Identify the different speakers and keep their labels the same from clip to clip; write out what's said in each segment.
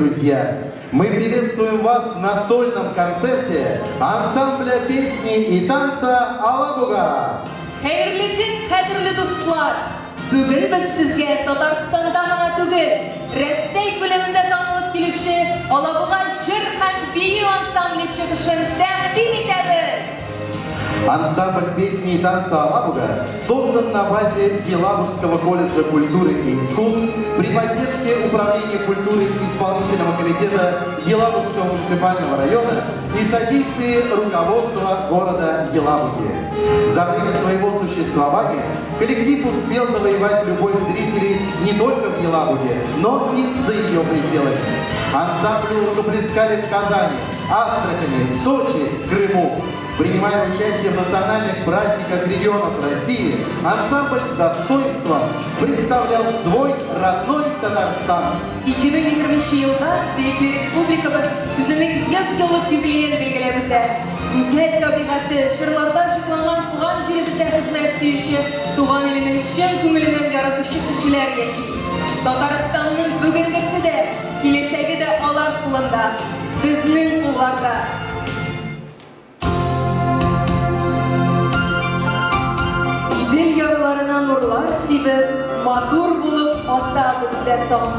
Speaker 1: друзья! Мы приветствуем вас на сольном концерте ансамбля песни и танца «Алабуга».
Speaker 2: Хәерле көн, кадерле дуслар! Бүген без сезгә Татарстанда гына түгел, Рәсәй күләмендә танылып килүче Алабуга җыр һәм бию ансамбле чыгышын тәкъдим итәбез!
Speaker 1: Ансамбль песни и танца «Алабуга» создан на базе Елабужского колледжа культуры и искусств при поддержке Управления культуры и исполнительного комитета Елабужского муниципального района и содействии руководства города Елабуги. За время своего существования коллектив успел завоевать любовь зрителей не только в Елабуге, но и за ее пределами. Ансамблю рукоплескали в Казани, Астрахани, Сочи, Крыму. Принимая участие в национальных праздниках регионов России, ансамбль с достоинством представлял свой родной Татарстан.
Speaker 2: 2020 елда сөекле республикабыз үзенең 100 еллык юбилеен билгеләп үтә. Гүзәл табигате, җырларда җырланган туган җиребездә хезмәт сөюче, туган иленең чын күңеленнән яратучы кешеләр яши. Татарстанның бүгенгесе дә, киләчәге дә алар кулында, безнең кулларда. Идел ярларына нурлар сибеп, матур булып ата бездә таң.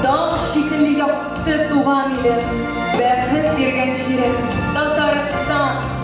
Speaker 2: Таң шикелле якты туган илем, бәхет биргән җирем, Татарстан!